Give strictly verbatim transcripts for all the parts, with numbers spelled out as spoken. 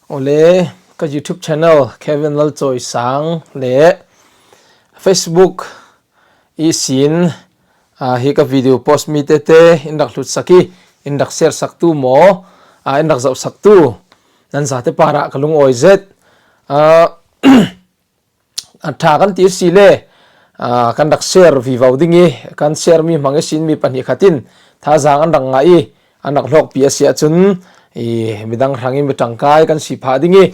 Ole, ka YouTube channel Kevin Lalchawisang le Facebook i sin, ah, hi ka video post mi tete in rak hlutsak i, in rak share sak tu maw, ah, in rak zoh sak tu nan zate parah ka lungawi zet. Ah, a ṭha kan ti si le, ah, kan rak share vivo ding i, kan share mi hmang i sin mi pahnih khat in thazang an rak ngah i, an rak hlawkpi a si ahcun, i, midang hrang i mi ṭangkai kan si phah ding i,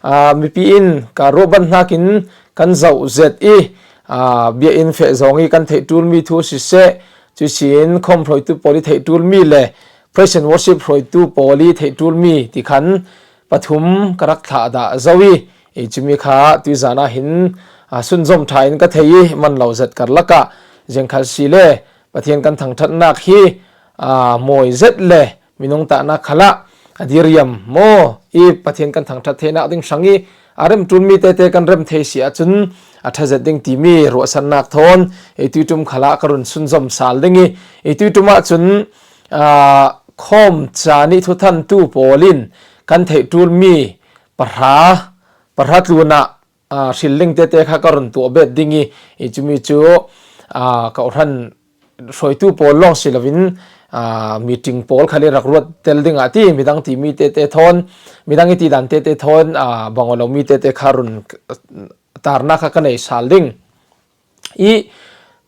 ah, mipi in ka ruahban hnakin kan zoh zet i, ah, biakinn feh zong i kan theih ṭul mi thu siseh, cuisin khawm hruaitu pawl i theih ṭul mi le praise and worship hruaitu pawl i theih ṭul mi ti khan pathum ka rak thlah dah zo i, i cumi kha tuizan ah hin, ah, sunzom ṭha in ka thei i man lo zet karlak ah ziangkhal si le Pathian kan thangṭhatnak hi, ah, mawi zet le minung tahnak khalah a diriam maw i Pathian kan thangṭhat theinak ding hrang i a rem ṭul mi tete kan rem thei si ahcun a ṭha zet ding timi ruahsannak thawn i tuiṭum khalah ka run sunzom sal ding i, i tuiṭum ahcun, ah, khawm caan i thuthantu pawl in kan theih ṭul mi pahra, pahra tlun ah, ah, hril ling tete kha ka run tuah bet ding i, i cumi cu, ah, kawhhran hruaitu pawl lawng si loin, ah, meeting pawl khal i rak ruat tel ding ah ti midang ti mi tete thawn, midang i ti dan tete thawn, ah, bang aw lo mi tete kha run tarnak kha ka nei sal ding. I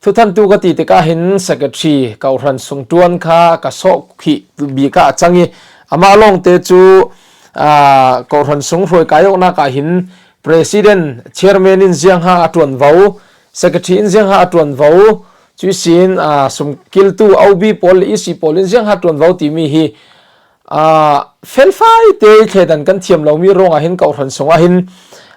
thuthantu ka ti tikah hin secretary kawhhran sung ṭuan kha ka sawh khih bik ah a cang i, amah lawngte cu, aa, kawhhran sung hruai kai awknak ah hin president, chairman in ziangha a ṭuanvo, secretary in ziangha a ṭuanvo, cuihsin, aa, sumkiltu O B pawl le E C pawl in ziangha a ṭuanvo timi hi, aa, felfai te i thledan kan thiam lomi ruangah hin kawhhran sungah hin,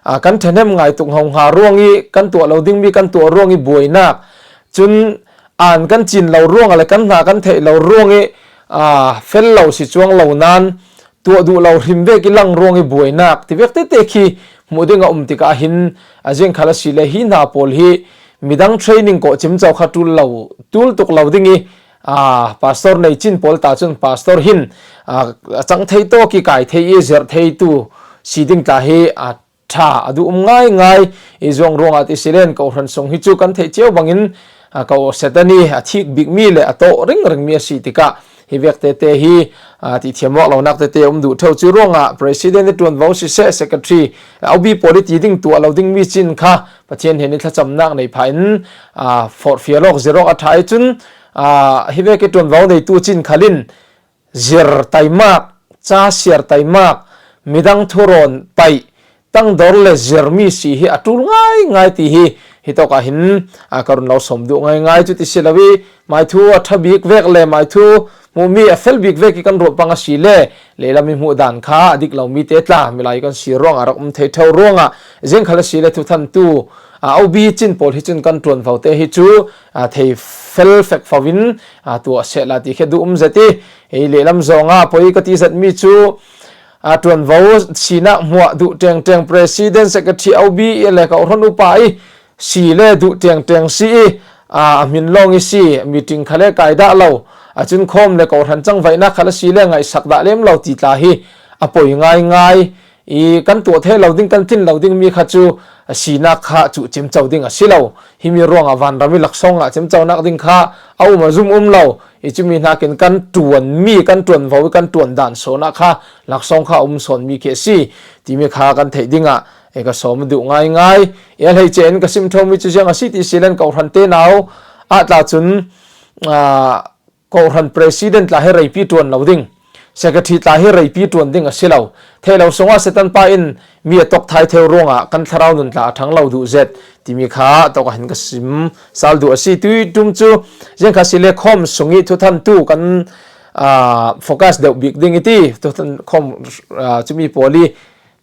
aa, kan ṭhahnem ngai tuk hnga ruang i kan tuah lo dingmi kan tuah ruang i buainak, cun aan kan cin lo ruangah le kan hna kan theih lo ruang i, aa, fel lo si cuang lo nan tuah duh lo hrim vek i lang ruang i buainak ti vek tete khi hmuh ding a um tikah hin a ziangkhal a si le hi hna pawl hi midang training kawh cimco kha ṭul lo, ṭul tuk lo ding i, aa, pastor nei cin pawl ta cun pastor hin, aa, a cang thei tawk i kai thei i zirh thei tu si ding tla hi, aa, ṭha a duh um ngaingai i zuang ruangah ti si len kawhhran sung hi cu kan theih cio bangin, aa, kawh Satan i a thik bikmi le a tawh ringringmi a si tikah hi vek tete hi, aa, ti thiam awk lonak tete a um duh ṭheu cu ruangah president i ṭuanvo siseh, secretary, O B pawl i ti ding tuah lo dingmi cin kha Pathian hnen i thlacamnak nei phah in, aa, forhfial awk, zir awk a ṭha i cun, aa, hi vek i ṭuanvo neitu cin khal in zir taimak, ca siar taimak, midang thurawn paih, tangdor le zirmi si hi a ṭul ngaingai ti hi, hitawk ah hin, aa, ka run lo sawm duh ngaingai cu ti si lo i, maithu a ṭha bik vek le maithu hmuhmi a fel bik vek i kan ruah pang a si le, lehlam i hmuh dan kha a dik lomi te tla, milai kan si ruangah rak um thei ṭheu ruangah, ziangkhal a si le thuthantu, aa, O B cin pawl hi cun kan ṭuanvo te hi cu, aa, thei fel fek fo in, aa, tuah sehla ti khi a duh um zet i, ei lehlam zongah poi ka ti zetmi cu, aa, ṭuanvo sinak hmuah duh ṭengṭeng president, secretary, O B i le kawhhran upa i si le duh ṭengṭeng si i, aa, a hmin lawng i si, meeting kha le kai dah lo, a cun khawm le kawhhran cangvaihnak khal a si le ngaihsak dah lem lo ti tla hi a poi ngaingai. I kan tuah thei lo ding, kan tlin lo ding mi kha cu a sinak kha cuh cimco ding a si lo. Himi ruangah vanram i laksawng ah cimconak ding kha a um a zum um lo. I cumi hnakin kan ṭuan mi, kan ṭuanvo i kan ṭuan dan sawn ah kha laksawng kha a um sawn mi khi a si timi kha kan theih dingah, e, ka sawm a duh ngaingai. E, a hleice in ka sim ṭheu mi cu ziang a si ti si len kawhhran te nau ah tla cun, aa, kawhhran president tla hi reipi ṭuan lo ding, secretary tla hi reipi ṭuan ding a si lo. Theih lo sungah Satan pa in mi a tawk thai theu ruangah kan thlarau nun tla a ṭhang lo duh zet timi kha tawk ah hin ka sim sal duh a si. Tuiṭum cu ziangkha si le khawm sung i thuthantu kan, aa, focus deuh bik ding i ti, thuthan khawm, aa, cumi pawl i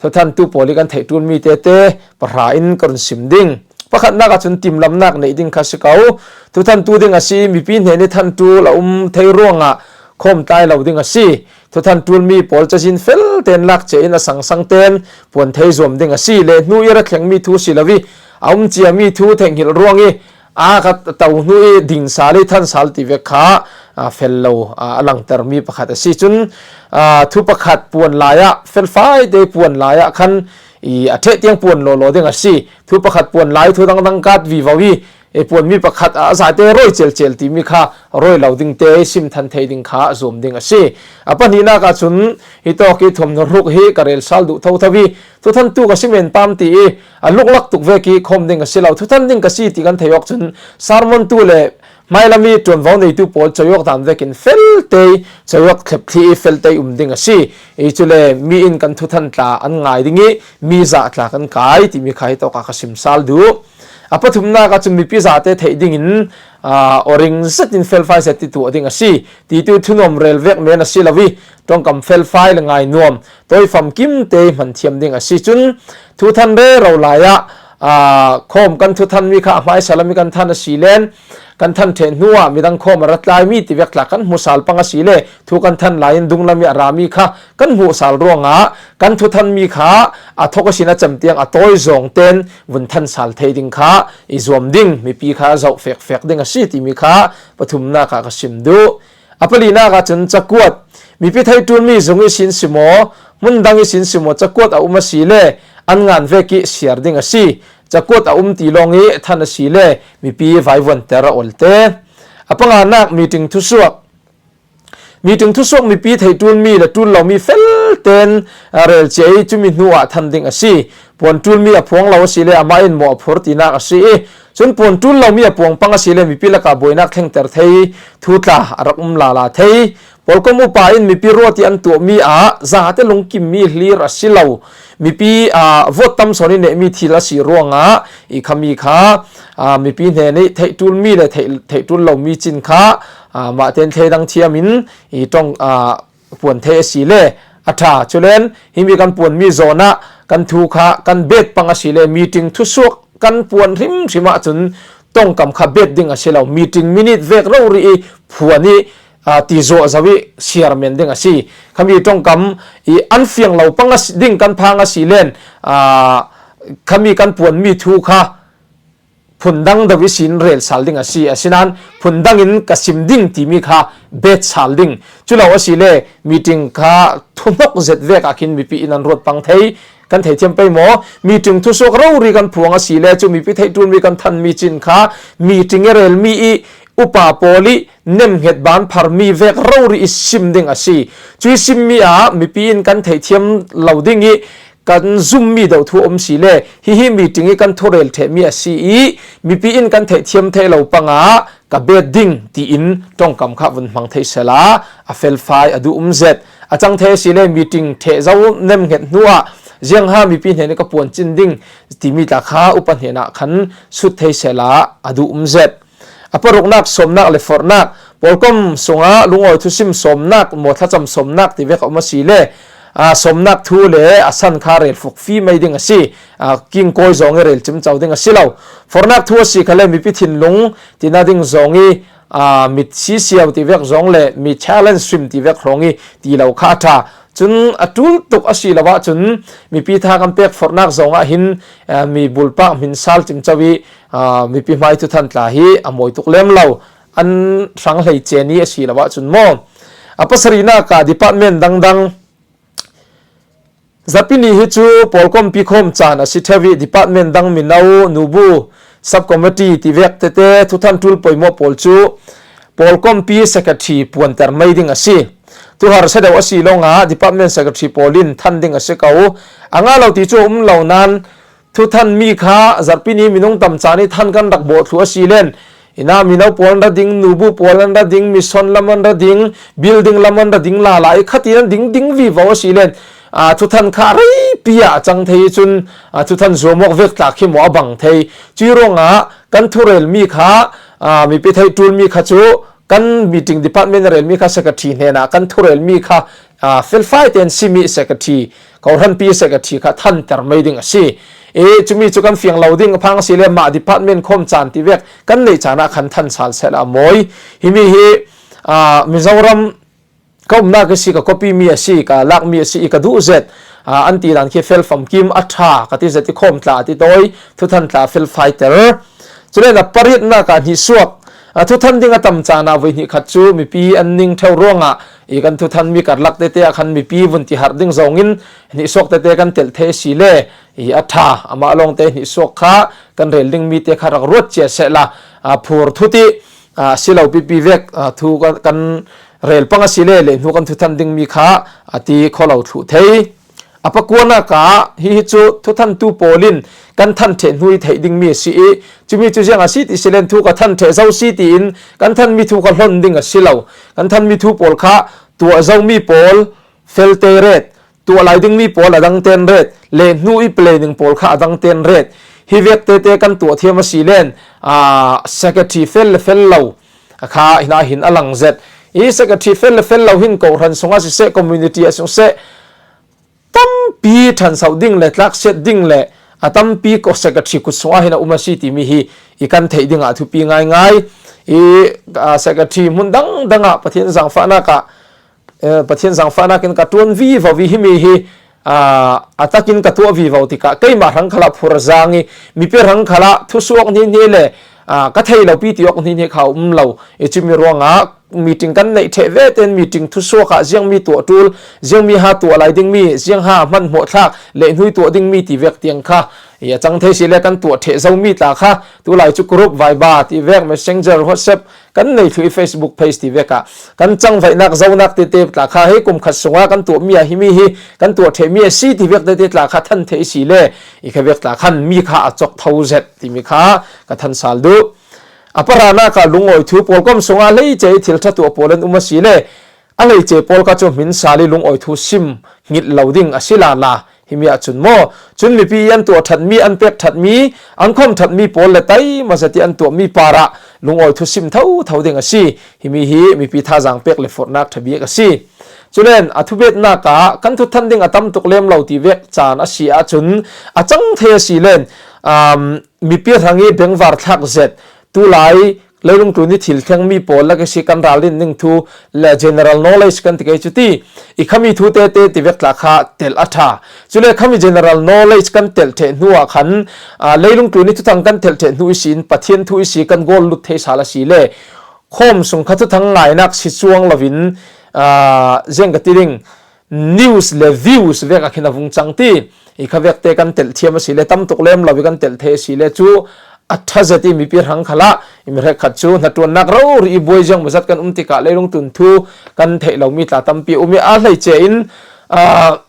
thuthantu pawl i kan theih ṭul mi tete pahra in ka run sim ding. Pakhatnak ah cun timlamnak neih ding kha si ko. Thuthantu ding a si, mipi hnen i than ṭul a um thei ruangah khawm tlai lo ding a si. Thuthan ṭul mi pawl cazin fel ten lak ce in a sangsang ten puan thei zuam ding a si. Le hnu i ra thleng mi thu si lo i a um cia mi thu theihnghilh ruang i a ka to hnu i ding sal i than sal ti vek kha, a, fel lo, a, a langter mi pakhat a si. Cun, a, thu pakhat puan lai ah, felfai te puan lai ah khan i a ṭheh tiang puan lawlaw ding a si. Thu pakhat puan lai thu dangdang kat vivo i, e, puan mi pakhat a, a zate rawi celcel timi kha rawi lo ding te i sim than thei ding kha zuam ding a si. A pahnihnak ah cun hi tawk i thawm hnu ruk hi ka rel sal duh thotho i, thuthan tu ka si men pam ti i a luklak tuk vek i khawm ding a si lo. Thuthan ding ka si ti kan thei awk cun sermon tu le hmailam i ṭuanvo neitu pawl cawi awk dan vekin fel te i cawi awk thlep thli i fel te i um ding a si. I cule mi in kan thuthan tla an ngai ding i mi zah tla kan kai timi kha hi tawk ah ka sim sal duh. A pathumnak ah cun mipi zate theih dingin, aa, awring zetin felfai zet ti tuah ding a si. Ti tu thunuam rel vek men a si lo i, ṭongkam felfai le ngai nuam, tawi famkim te hman thiam ding a si. Cun thuthan rero lai ah, aa, khawm kan thuthan mi kha a hmaisa lam i kan than a si len, kan than ṭheh hnu ah midang khawm a ra tlai mi ti vek tla kan hmu sal pang a si le, thu kan than lai in dunglam i a ra mi kha kan hmuh sal ruangah kan thuthan mi kha a thawk a sin a cem tiang a tawi zawng ten vun than sal thei ding kha i zuam ding, mipi kha zoh fekfek ding a si timi kha pathumnak ah ka sim duh. A palinak ah cun cakuat, mipi theih ṭul mi zung i sin si maw, hmun dang i sin si maw, cakuat a um a si le an ngan vek i siar ding a si. Cakuat a um ti lawng i than a si le mipi vaivuanter a ol te. A panganak meeting thusuak, meeting thusuak mipi theih ṭul mi le ṭul lo mi fel ten, a, rel cia i cumi hnu ah than ding a si. Puan ṭul mi a phuang lo a si le amah in maw a phur tinak a si i, cun puan ṭul lo mi a puang pang a si le mipi lakah buainak thlengter thei thu tla a rak um lala thei. Pawlkom upa in mipi ruat i an tuah mi ah zate lungkim mi hlir a si lo. Mipi, aa, vote tam sawn i neh mi thil a si ruangah i khami kha, aa, mipi hnen i theih ṭul mi le theih, theih ṭul lo mi cin kha, aa, mah ten thleidang thiam in i ṭong, aa, puan thei a si le a ṭha. Culen himi kan puan mi zawn ah kan thu kha kan bet pang a si le meeting thusuak kan puan hrimhrim ah cun ṭongkam kha bet ding a si lo. Meeting minute vek rori i phuan i, aa, ti zawh zo i siar men ding a si. Khami ṭongkam i an fiang lo pang a si, ding kan phang a si len, aa, khami kan puan mi thu kha phundang deuh i sin rel sal ding a si. Asinain phundang in ka sim ding timi kha bet sal ding. Cu lo a si le meeting kha thuhnok zet vek ah khin mipi in an ruat pang thei. Kan theithiam pei maw? Meeting thusuak rori kan phuang a si le cu mipi theih ṭul mi kan than mi cin kha meeting i rel mi i upa pawl i nemhnget ban phar mi vek rori i sim ding a si. Cu i sim mi ah mipi in kan theithiam lo ding i kan zum mi deuh thu a um si le hihi meeting i kan thurel ṭheh mi a si i mipi in kan theithiam theih lo pang ah ka bet ding tiin ṭongkam kha vun hmang thei sela a felfai a duh um zet. A cang thei a si le meeting ṭheh zo nemhnget hnu ah ziangha mipi hnen i ka puan cin ding timi tla kha upa hnenah khan sut thei sela a duh um zet. A paruknak, sawmnak le forhnak, pawlkom sungah lungawi thusim sawmnak, maw thlacam sawmnak ti vek a um a si le, aa, sawmnak thu le a san kha rel fukfi mai ding a si. Aa, kingkawi zawng i rel cimco ding a si lo. Forhnak thu a si kha le mipi thinlung tina ding zawng i, aa, mit sisiau ti vek zawng le mi challenge hrim ti vek hrawng i ti lo kha a ṭha. Cun a ṭul tuk a si lo ahcun mipi tha kan pek forhnak zawng ah hin, aa, mi bulpak hmin sal cimco i, aa, mipi hmai thuthan tla hi a mawi tuk lem lo. An hrang hlei cen i a si lo ahcun maw? A pasarihnak ah department dangdang, Zarhpi ni hi cu pawlkompi khawm caan a si ṭheu i department dang mino, nubu, subcommittee ti vek tete thuthan ṭul poimawh pawl cu pawlkompi secretary puanter mai ding a si. Tuuhar si deuh a si lawngah department secretary pawl in than ding a si ko. A ngah lo ti cu a um lo nain thuthan mi kha zarhpi ni minung tam caan i than kan rak bawh thluh a si len, ina mino pawl an ra ding, nubu pawl an ra ding, mission lam an ra ding, building lam an ra ding lala i khatin an ding ding vivo a si len, aa, thuthan kha a reipi ah a cang thei i cun, aa, thuthan zuam awk vek tla khi maw a bang thei. Cui ruangah kan thurel mi kha, aa, mipi theih ṭul mi kha cu kan meeting department a rel mi kha secretary hnenah kan thurel mi kha, aa, felfai tein simi secretary, kohranpi secretary kha thanter mai ding a si. I cumi cu kan fiang lo ding a phang a si le mah department khawm caan ti vek kan neih caan ah khan than sal sehla a mawi. Himi hi, aa, Mizoram ka umnak i si, ka copy mi a si, ka lak mi a si i ka duh zet, aa, an ti dan khi fel famkim a ṭha ka ti zet i khawm tla a ti tawi, thuthan tla fel faiter. Cule a pariatnak ah hnihsuak, a thuthan ding a tam caan ah voi hnih khat cu mipi an ning ṭheu ruangah i kan thuthan mi karlak tete ah khan mipi vun ti harh ding zongin hnihsuak tete kan telh thei a si le i a ṭha. Amah lawngte hnihsuak kha kan rel ding mi te kha rak ruat cia sehla, a phur thu ti, a si lo pipi vek, a thu kan, kan rel pang a si le le hnu kan thuthan ding mi kha a ti kho lo thluh thei. A pakuanak ah hihi cu thuthantu pawl in kan than ṭheh hnu i theih dingmi a si i, cumi cu ziang a si ti si len thu ka than ṭheh zo si tiin kan thanmi thu ka hlon ding a si lo. Kan thanmi thu pawl kha tuah zomi pawl fel te ret, tuah lai dingmi pawl a dang ten ret, le hnu i play ning pawl kha a dang ten ret. Hi vek tete kan tuah thiam a si len, aa, secretary fel le fel lo kha hina hin a lang zet. I secretary fel le fel lo hin kohhran sungah siseh, community ah siseh, tampi ṭhansoh ding le tlaksiat ding le a tampi ko secretary kut sungah hin a um a si timi hi i kan theih dingah a thupi ngaingai. I, aa, secretary hmun dangdang ah Pathian zangfahnak ah, eh, Pathian zangfahnak in ka ṭuan vivo i himi hi, aa, a takin ka tuah vivo tikah keimah hrang khalah phur a zang i mipi hrang khalah thusuak hni hni le, aa, ka thei lo pi ti awk hni hni kha a um lo. I cumi ruangah meeting kan neih ṭheh ve tein meeting thusuak ah ziangmi tuah ṭul, ziangmi ha tuah lai dingmi, ziang ha hmanhmawh thlak, le hnui tuah dingmi ti vek tiang kha i a cang thei si le kan tuah ṭheh zomi tla kha tulai cu group Viber ti vek, Messenger, WhatsApp kan nei thluh i Facebook page ti vek ah kan cangvaihnak zonak tete tla kha hei kum khat sungah kan tuahmi a himi hi kan tuah ṭhehmi a si ti vek tete tla kha than thei si le i kha vek tla khan mi kha a cawk tho zet timi kha ka than sal duh. A paranak ah lungawi thu pawlkom sungah hleice i thil ṭha tuah pawl an um a si le a hleice pawl kha cu hmin sal i lungawi thu sim hngilh lo ding a si lala himi ahcun maw? Cun mipi i an tuah ṭhatmi, an pek ṭhatmi, an khawm ṭhatmi pawl le taima zat i an tuahmi parah lungawi thu sim thotho ding a si. Himi hi mipi thazaang pek le forhnak ṭha bik a si. Culen a thubetnak ah kan thuthan ding a tam tuk lem lo ti vek caan a si ahcun a cang thei a si len, um, mipi hrang i bengvar thlak zet, tulai leilung tlun i thil thlengmi pawl lak i si kan ralrin ning thu le general knowledge kan ti kei cu ti i khami thu tete ti vek tla kha telh a ṭha. Cule khami general knowledge kan telh ṭheh hnu ah khan, aa, leilung tlun i thuthang kan telh ṭheh hnu i si in Pathian thu i si kan goal lut thei sal a si le khawm sung kha thuthang ngainak si cuang loin, aa, ziang ka ti ding, news le views vek ah khin a vung cang ti. I kha vek te kan telh thiam a si le tam tuk lem lo i kan telh thei a si le cu a ṭha zet i mipi hrang khalah i mi hrekkhat cu hnaṭuannak rori i buai ziang maw zat kan um tikah leilung tlun thu kan theih lomi tla tampi a um i a hleice in, aa,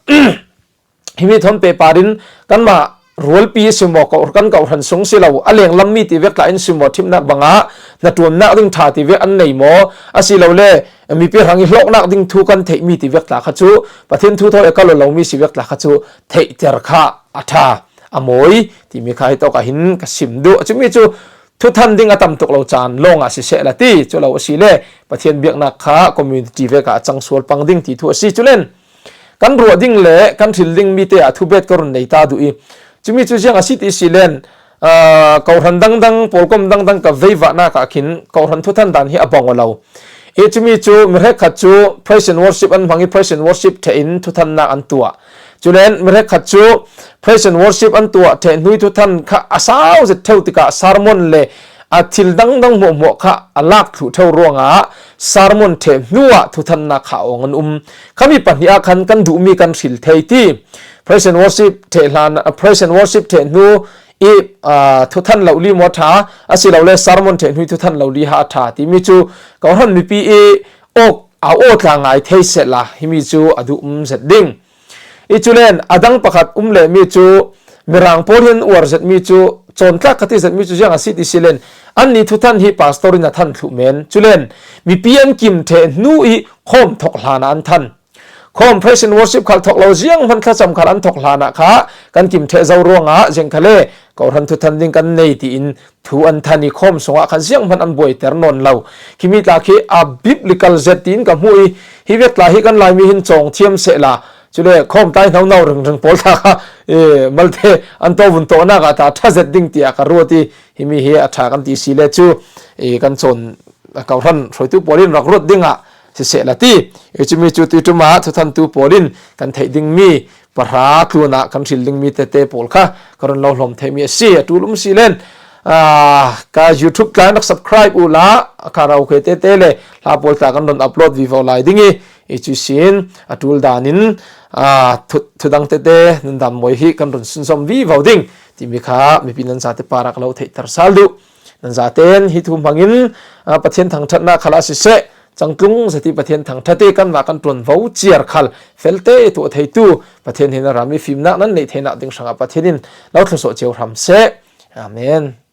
himi thawn pehpar in kanmah rualpi si maw, ko, kan kohhran sung si lo, a lenglam mi ti vek tla in si maw, ṭhimnak bangah hnaṭuannak ding ṭha ti vek an nei maw, asilole mipi hrang i hlawknak ding thu kan theihmi ti vek tla kha cu Pathian thu thaw e ka lo lomi si vek tla kha cu theihter kha a ṭha, a mawi timi kha hitawk ah hin ka sim duh. A cumi cu thuthan ding a tam tuk lo caan lawngah siseh la ti cu lo a si le Pathian biaknak kha community vek ah a cang sual pang ding ti thu a si. Culen kan ruah ding le kan hril ding mi te ah thubet ka run nei ta duh i, cumi cu ziang a si ti si len, aa, kohhran dangdang, pawlkom dangdang ka veivahnak ah khin kohhran thuthan dan hi a bang aw lo. I cumi cu mi hrekkhat cu praise and worship an hmang i praise and worship ṭheh in thuthannak an tuah. Culen mi hrekkhat cu praise and worship an tuah ṭheh hnu i thuthan kha a sau zet ṭheu tikah sermon le a thil dangdang hmuahhmuah kha a lak thluh ṭheu ruangah sermon ṭheh hnuah thuthannak kha a awng an um. Khami pahnih ah khan kan duhmi kan hril thei ti. Praise and worship ṭheh hlan, praise and worship ṭheh hnu i, aa, thuthan lo li maw ṭha, asilole sermon ṭheh hnu i thuthan lo li ha a ṭha timi cu kohhran mipi i awk a aw tla ngai thei sehla himi cu a duh um zet ding. I culen a dang pakhat um lehmi cu Mirang pawl hi an uar zetmi cu cawntlak ka ti zetmi cu ziang a si ti si len annih thuthan hi pastor in a than thluh men. Culen mipi an kim ṭheh hnu i khawm thok hlan ah an than. Khawm praise and worship khal thok lo ziang hman thlacam khal an thok hlan ah kha kan kim ṭheh zo ruangah ziang khale kohhran thuthan ding kan nei tiin thu an than i khawm sungah khan ziang hman an buaiter nawn lo. Khimi tla khi a biblical zet tiin ka hmuh i hi vek tla hi kan Laimi hin cawng thiam sehla cule khawm tlai hno no ringring pawl tla kha, eh, malte an tawvun tawhnak ah ta ṭha zet ding tiah ka ruat i himi hi a ṭha kan ti si le cu, eh, kan cawn kohhran hruaitu pawl in rak ruat dingah sisehla ti. Eh, cumi cu tuiṭum ah thuthantu pawl in kan theih dingmi pahra tlunah kan hril dingmi tete pawl kha ka run lo hlawm theimi a si. A ṭul um si len, Aa, ka YouTube tlan rak subscribe uh la, a karaoke tete le hla pawl tla kan rawn upload vivo lai ding i, i cu sin a tul danin, aa, thu, thudang tete nan dam mawi hi kan rawn sunzawm vivo ding timi kha mipi nan zate parak lo theihter sal duh. Nan zaten hi thu hmangin, aa, Pathian thangṭhatna khala siseh, changtlung zati Pathian thangṭhate kanmah kan ṭuanvo ciar khal felte tuah theitu Pathian hin a rami fimnak nan neih theinak ding hrangah Pathian in lo thlusuah cio hram seh. Amen.